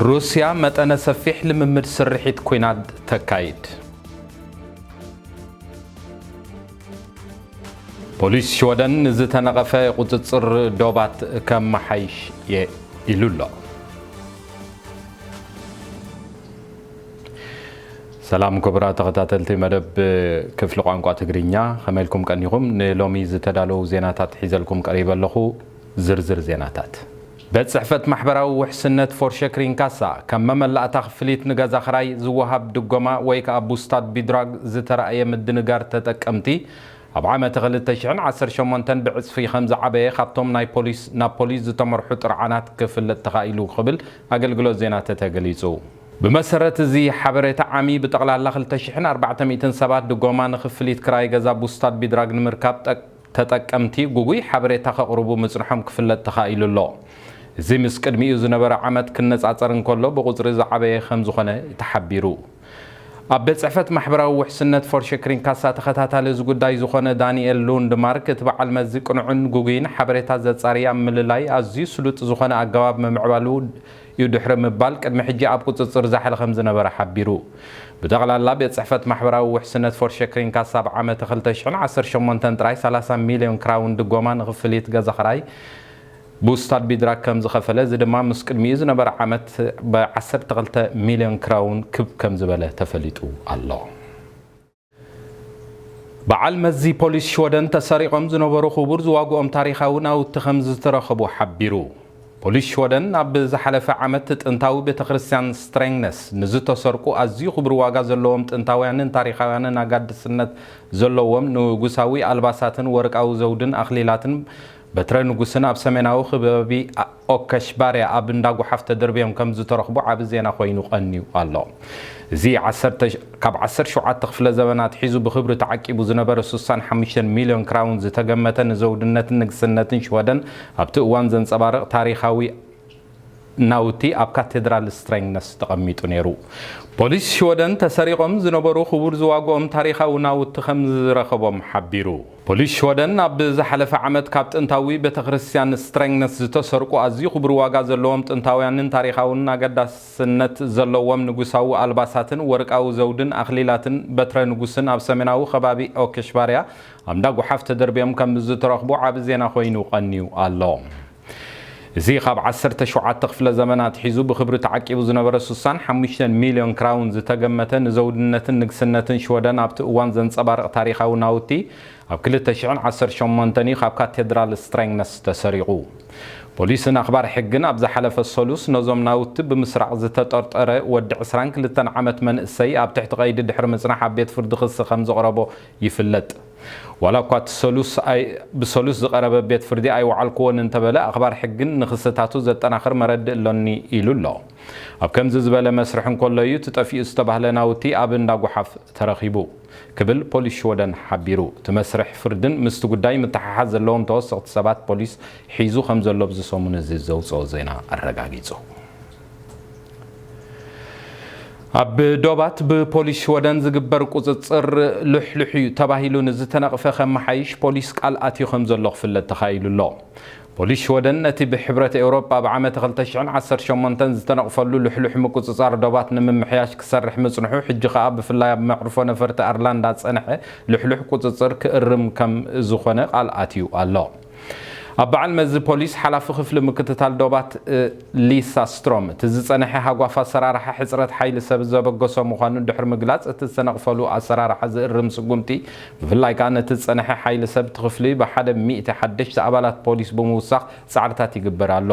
ሩስያ መጠነ ሰፊሕ ልምምድ ስርሒት ኲናት ተካይድ። ፖሊስ ሽወደን ንዝተነቐፈ ቁጽጽር ዶባት ከመሓይሽ እየ ኢሉ ኣሎ። ሰላም ክቡራት ተኸታተልቲ መደብ ክፍሊ ቋንቋ ትግርኛ፣ ከመይ ኢልኩም ቀኒኹም? ንሎሚ ዝተዳለዉ ዜናታት ሒዘልኩም ቀሪበ ኣለኹ። ዝርዝር ዜናታት። ቤት ጽሕፈት ማሕበራዊ ውሕስነት ፎርሸክሪንካሳ፣ ከም መመላእታ ክፍሊት ንገዛ ኽራይ ዝወሃብ ድጎማ ወይ ከኣ ቡስታት ቢድራግ ዝተራእየ ምድንጋር ተጠቀምቲ፣ ኣብ ዓመት ክልተ ሽሕን ዓሰርተ ሸሞንተን ብዕጽፊ ከም ዝዓበየ ካብቶም ናይ ፖሊስ ናብ ፖሊስ ዝተመርሑ ጥርዓናት ክፍለጥ ተኻኢሉ ክብል ኣገልግሎት ዜና ተተ ገሊጹ። ብመሰረት እዚ ሓበሬታ ዓሚ ብጠቕላላ ክልተ ሽሕን ኣርባዕተ ሚእትን ሰባት ድጎማ ንክፍሊት ክራይ ገዛ ቡስታት ቢድራግ ንምርካብ ጠ-፣ ተጠቀምቲ ጉጉይ ሓበሬታ ከቕርቡ ምጽንሖም ክፍለጥ ተኻኢሉ ኣሎ። እዚ ምስ ቅድሚኡ ዝነበረ ዓመት ክነጻጸር እንከሎ ብቁጽሪ ዝዓበየ ከም ዝኾነ ተሓቢሩ። ኣብ ቤት ጽሕፈት ማሕበራዊ ውሕስነት ፎርሸክሪንካሳ ተኸታታሊ እዚ ጉዳይ ዝኾነ ዳንኤል ሉንድማርክ፣ እቲ በዓል መዚ ቅኑዕን ጉጉይን ሓበሬታ ዘጻርይ ኣብ ምልላይ ኣዝዩ ስሉጥ ዝኾነ ኣገባብ ምምዕባሉ እዩ ድሕሪ ምባል፣ ቅድሚ ሕጂ ኣብ ቁጽጽር ዛሕሊ ከም ዝነበረ ሓቢሩ። ብጠቕላላ ቤት ጽሕፈት ማሕበራዊ ውሕስነት ፎርሸክሪንካሳ ኣብ ዓመት ክልተ ሽሕን ዓሰርተ ሸሞንተን ጥራይ ሰላሳ ሚልዮን ክራውን ድጎማ ንክፍሊት ገዛ ኽራይ ቡስታት ቢድራግ ከም ዝኸፈለ፣ እዚ ድማ ምስ ቅድሚኡ ዝነበረ ዓመት ብዓሰርተ ክልተ ሚልዮን ክራውን ክብ ከም ዝበለ ተፈሊጡ ኣሎ። በዓል መዚ ፖሊስ ሽወደን ተሰሪቖም ዝነበሩ ክቡር ዝዋግኦም ታሪኻዊ ናውቲ ከም ዝተረኸቡ ሓቢሩ። ፖሊስ ሽወደን ኣብ ዝሓለፈ ዓመት ጥንታዊ ቤተ ክርስቲያን ስትሬንግነስ ንዝተሰርቁ ኣዝዩ ክቡር ዋጋ ዘለዎም ጥንታውያንን ታሪኻውያንን ኣጋድስነት ዘለዎም ንጉሳዊ ኣልባሳትን ወርቃዊ ዘውድን ኣኽሊላትን በትረ ንጉስን ኣብ ሰሜናዊ ከባቢ ኦከሽባርያ ኣብ እንዳ ጓሓፍ ተደርብዮም ከም ዝተረኽቡ ዓቢ ዜና ኮይኑ ቀንዩ ኣሎ። እዚ ዓሰርተ ካብ ዓሰርተ ሸውዓተ ክፍለ ዘበን ኣትሒዙ ብኽብሪ ተዓቂቡ ዝነበረ ስሳን ሓሙሽተን ሚልዮን ክራውን ዝተገመተ ንዘውድነትን ንግስነትን ሽወደን ኣብቲ እዋን ዘንጸባርቕ ታሪኻዊ ናውቲ ኣብ ካቴድራል ስትሬንግነስ ተቐሚጡ ነይሩ። ፖሊስ ሽወደን ተሰሪቖም ዝነበሩ ክቡር ዝዋግኦም ታሪኻዊ ናውቲ ከም ዝረኸቦም ሓቢሩ። ፖሊስ ሽወደን ኣብ ዝሓለፈ ዓመት ካብ ጥንታዊ ቤተ ክርስቲያን ስትሬንግነስ ዝተሰርቁ ኣዝዩ ክቡር ዋጋ ዘለዎም ጥንታውያንን ታሪኻውን ኣገዳስነት ዘለዎም ንጉሳዊ ኣልባሳትን ወርቃዊ ዘውድን ኣኽሊላትን በትረ ንጉስን ኣብ ሰሜናዊ ከባቢ ኦክሽባርያ ኣብ እንዳ ጓሓፍ ተደርብዮም ከም ዝተረኽቡ ዓቢ ዜና ኮይኑ ቀንዩ ኣሎ። እዚ ካብ ዓሰርተ ሸውዓተ ክፍለ ዘመን ኣትሒዙ ብኽብሪ ተዓቂቡ ዝነበረ ስሳን ሓሙሽተን ሚልዮን ክራውን ዝተገመተ ንዘውድነትን ንግስነትን ሽወደን ኣብቲ እዋን ዘንጸባርቕ ታሪኻዊ ናውቲ ኣብ ክልተ ሽሕን ዓሰርተ ሸሞንተን እዩ ካብ ካቴድራል ስትሬንግነስ ተሰሪቑ። ፖሊስን ኣኽባር ሕግን ኣብ ዝሓለፈ ሰሉስ ነዞም ናውቲ ብምስራቕ ዝተጠርጠረ ወዲ ዕስራን ክልተን ዓመት መንእሰይ ኣብ ትሕቲ ቀይዲ ድሕሪ ምጽናሕ ኣብ ቤት ፍርዲ ክሲ ከም ዘቕረቦ ይፍለጥ። ዋላ እኳ እቲ ሰሉስ ኣይ-፣ ብሰሉስ ዝቐረበ ቤት ፍርዲ ኣይወዓልኩዎን እንተበለ፣ ኣኽባር ሕግን ንክስታቱ ዘጠናኽር መረድእ ኣሎኒ ኢሉ ኣሎ። ኣብ ከምዚ ዝበለ መስርሕ እንከሎ እዩ እቲ ጠፊኡ ዝተባህለ ናውቲ ኣብ እንዳ ጓሓፍ ተረኺቡ ክብል ፖሊስ ሽወደን ሓቢሩ። እቲ መስርሕ ፍርድን ምስቲ ጉዳይ ምትሓሓዝ ዘለዎም ተወሰኽቲ ሰባት ፖሊስ ሒዙ ከም ዘሎ ኣብዚ ሰሙን እዚ ዘውፅኦ ዜና ኣረጋጊጹ። ኣብ ዶባት ብፖሊስ ሽወደን ዝግበር ቁጽጽር ልሕልሕ እዩ ተባሂሉ ንዝተነቕፈ ከመሓይሽ ፖሊስ ቃል ኣትዩ ከም ዘሎ ክፍለጥ ተኻኢሉ ኣሎ። ፖሊስ ሽወደን ነቲ ብሕብረት ኤውሮጳ ኣብ ዓመት ክልተ ሽሕን ዓሰርተ ሸሞንተን ዝተነቕፈሉ ልሕልሕ ምቁጽጻር ዶባት ንምምሕያሽ ክሰርሕ ምጽንሑ፣ ሕጂ ከኣ ብፍላይ ኣብ መዕርፎ ነፈርቲ ኣርላንዳ ዝጸንሐ ልሕልሕ ቁጽጽር ክእርም ከም ዝኾነ ቃል ኣትዩ ኣሎ። ኣብ በዓል መዚ ፖሊስ ሓላፊ ክፍሊ ምክትታል ዶባት፣ እ፣ ሊሳ ስትሮም፣ እቲ ዝጸንሐ ሃጓፍ ኣሰራርሓ ሕጽረት ሓይሊ ሰብ ዘበገሶ ምዃኑ ድሕሪ ምግላጽ፣ እቲ ዝተነቕፈሉ ኣሰራርሓ ዝእርም ስጉምቲ፣ ብፍላይ ከኣ ነቲ ዝጸንሐ ሓይሊ ሰብ እቲ ክፍሊ ብሓደ ሚእቲ ሓደሽቲ ኣባላት ፖሊስ ብምውሳኽ ጻዕርታት ይግበር ኣሎ።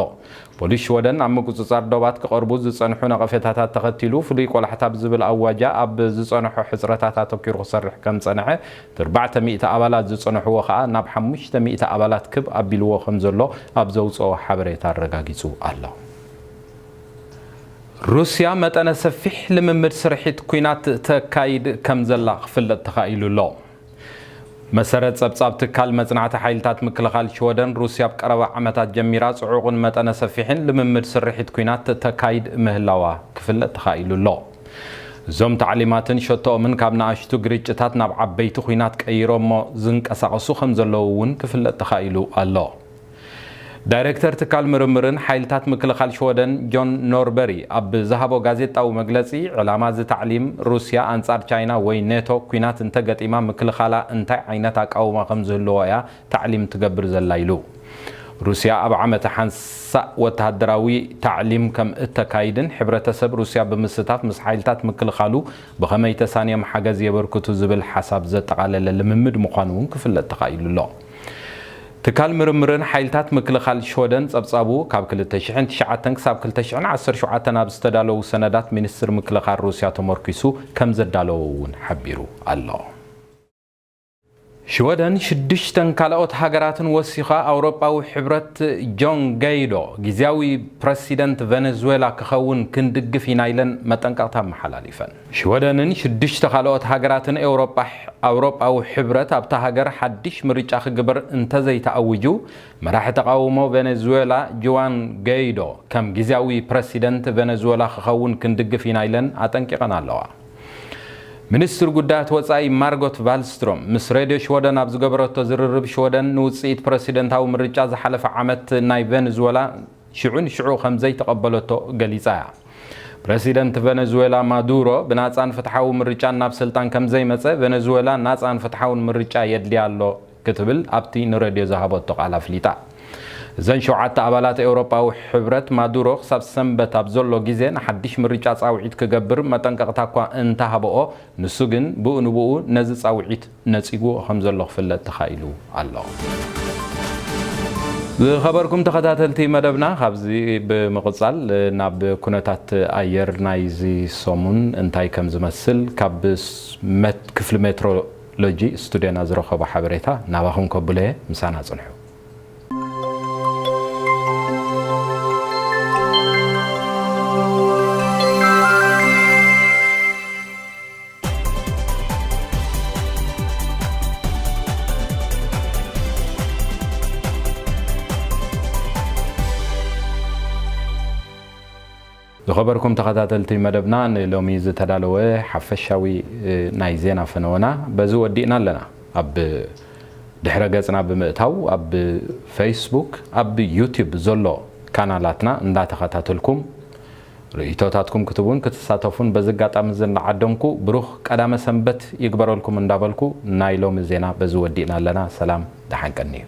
ፖሊስ ሽወደን ኣብ ምቁጽጻር ዶባት ክቐርቡ ዝጸንሑ ነቐፌታታት ተኸቲሉ፣ ፍሉይ ቆላሕታ ብዝብል ኣዋጃ ኣብ ዝጸንሖ ሕጽረታት ኣተኲሩ ክሰርሕ ከም ዝጸንሐ፣ እቲ ኣርባዕተ ሚእቲ ኣባላት ዝጸንሕዎ ከኣ ናብ ሓሙሽተ ሚእቲ ኣባላት ክብ ኣቢልዎ ከም ዘሎ ኣብ ዘውጽኦ ሓበሬታ ኣረጋጊጹ ኣሎ። ሩስያ መጠነ ሰፊሕ ልምምድ ስርሒት ኲናት ተካይድ ከም ዘላ ክፍለጥ ተኻኢሉ ኣሎ። መሰረት ጸብጻብ ትካል መጽናዕቲ ሓይልታት ምክልኻል ሽወደን፣ ሩስያ ኣብ ቀረባ ዓመታት ጀሚራ ጽዑቕን መጠነ ሰፊሕን ልምምድ ስርሒት ኲናት ተካይድ ምህላዋ ክፍለጥ ተኻኢሉ ኣሎ። እዞም ታዕሊማትን ሸቶኦምን ካብ ንኣሽቱ ግርጭታት ናብ ዓበይቲ ኲናት ቀይሮሞ ዝንቀሳቐሱ ከም ዘለዉ እውን ክፍለጥ ተኻኢሉ ኣሎ። ዳይሬክተር ትካል ምርምርን ሓይልታት ምክልኻል ሽወደን ጆን ኖርበሪ ኣብ ዝሃቦ ጋዜጣዊ መግለጺ፣ ዕላማ እዚ ታዕሊም፣ ሩስያ ኣንጻር ቻይና ወይ ኔቶ ኲናት እንተገጢማ፣ ምክልኻላ እንታይ ዓይነት ኣቃውማ ከም ዝህልዎ እያ ታዕሊም ትገብር ዘላ ኢሉ። ሩስያ ኣብ ዓመት ሓንሳእ ወተሃደራዊ ታዕሊም ከም እተካይድን፣ ሕብረተሰብ ሩስያ ብምስታፍ ምስ ሓይልታት ምክልኻሉ ብኸመይ ተሳንዮም ሓገዝ የበርክቱ ዝብል ሓሳብ ዘጠቓለለ ልምምድ ምዃኑ እውን ክፍለጥ ተኻኢሉ ኣሎ። ትካል ምርምርን ሓይልታት ምክልኻል ሽወደን ጸብጻቡ ካብ ክልተ ሽሕን ትሽዓተን ክሳብ ክልተ ሽሕን ዓሰርተ ሸውዓተን ኣብ ዝተዳለዉ ሰነዳት ሚኒስትር ምክልኻል ሩስያ ተመርኪሱ ከም ዘዳለዎ እውን ሓቢሩ ኣሎ። ሽወደን ሽዱሽተን ካልኦት ሃገራትን ወሲኻ ኣውሮጳዊ ሕብረት ጆን ገይዶ ግዝያዊ ፕረሲደንት ቨነዙዌላ ክኸውን ክንድግፍ ኢና ኢለን መጠንቀቕታ ኣመሓላሊፈን። ሽወደንን ሽዱሽተ ካልኦት ሃገራትን ኤውሮጳ፣ ኣውሮጳዊ ሕብረት ኣብታ ሃገር ሓድሽ ምርጫ ክግበር እንተዘይተኣውጁ፣ መራሒ ተቓውሞ ቨነዙዌላ ጁዋን ገይዶ ከም ግዝያዊ ፕረሲደንት ቨነዙዌላ ክኸውን ክንድግፍ ኢና ኢለን ኣጠንቂቐን ኣለዋ። ሚኒስትር ጉዳያት ወጻኢ ማርጎት ቫልስትሮም ምስ ሬድዮ ሽወደን ኣብ ዝገበረቶ ዝርርብ፣ ሽወደን ንውጽኢት ፕረሲደንታዊ ምርጫ ዝሓለፈ ዓመት ናይ ቨነዙዌላ ሽዑ ንሽዑ ከም ዘይተቐበለቶ ገሊጻ እያ። ፕረሲደንት ቨነዙዌላ ማዱሮ ብናጻን ፍትሓዊ ምርጫን ናብ ስልጣን ከም ዘይመጸ፣ ቨነዙዌላ ናጻን ፍትሓውን ምርጫ የድልያ ኣሎ ክትብል ኣብቲ ንሬድዮ ዝሃበቶ ቃል ኣፍሊጣ። እዘን ሸውዓተ ኣባላት ኤውሮጳዊ ሕብረት፣ ማዱሮ ክሳብ ሰንበት ኣብ ዘሎ ግዜ ንሓድሽ ምርጫ ጻውዒት ክገብር መጠንቀቕታ እኳ እንተሃበኦ፣ ንሱ ግን ብኡ ንብኡ ነዚ ጻውዒት ነጺግዎ ከም ዘሎ ክፍለጥ ተኻኢሉ ኣሎ። ዝኸበርኩም ተኸታተልቲ መደብና፣ ካብዚ ብምቕጻል ናብ ኩነታት ኣየር ናይዚ ሰሙን እንታይ ከም ዝመስል ካብ ስ-፣ መት-፣ ክፍሊ ሜትሮሎጂ ስቱድዮና ዝረኸቦ ሓበሬታ ናባኹም ከብሎ እየ። ምሳና ጽንሑ። ዝኸበርኩም ተኸታተልቲ መደብና፣ ንሎሚ ዝተዳለወ ሓፈሻዊ፣ እ፣ ናይ ዜና ፈነወና በዚ ወዲእና ኣለና። ኣብ ድሕረ ገጽና ብምእታው፣ ኣብ ፌስቡክ፣ ኣብ ዩቲዩብ ዘሎ ካናላትና እንዳተኸታተልኩም ርእይቶታትኩም ክትቡን ክትሳተፉን በዚ ኣጋጣሚ እዚ እናዓደምኩ፣ ብሩኽ ቀዳመ ሰንበት ይግበረልኩም እንዳበልኩ፣ ናይ ሎሚ ዜና በዚ ወዲእና ኣለና። ሰላም፣ ደሓን ቀንዩ።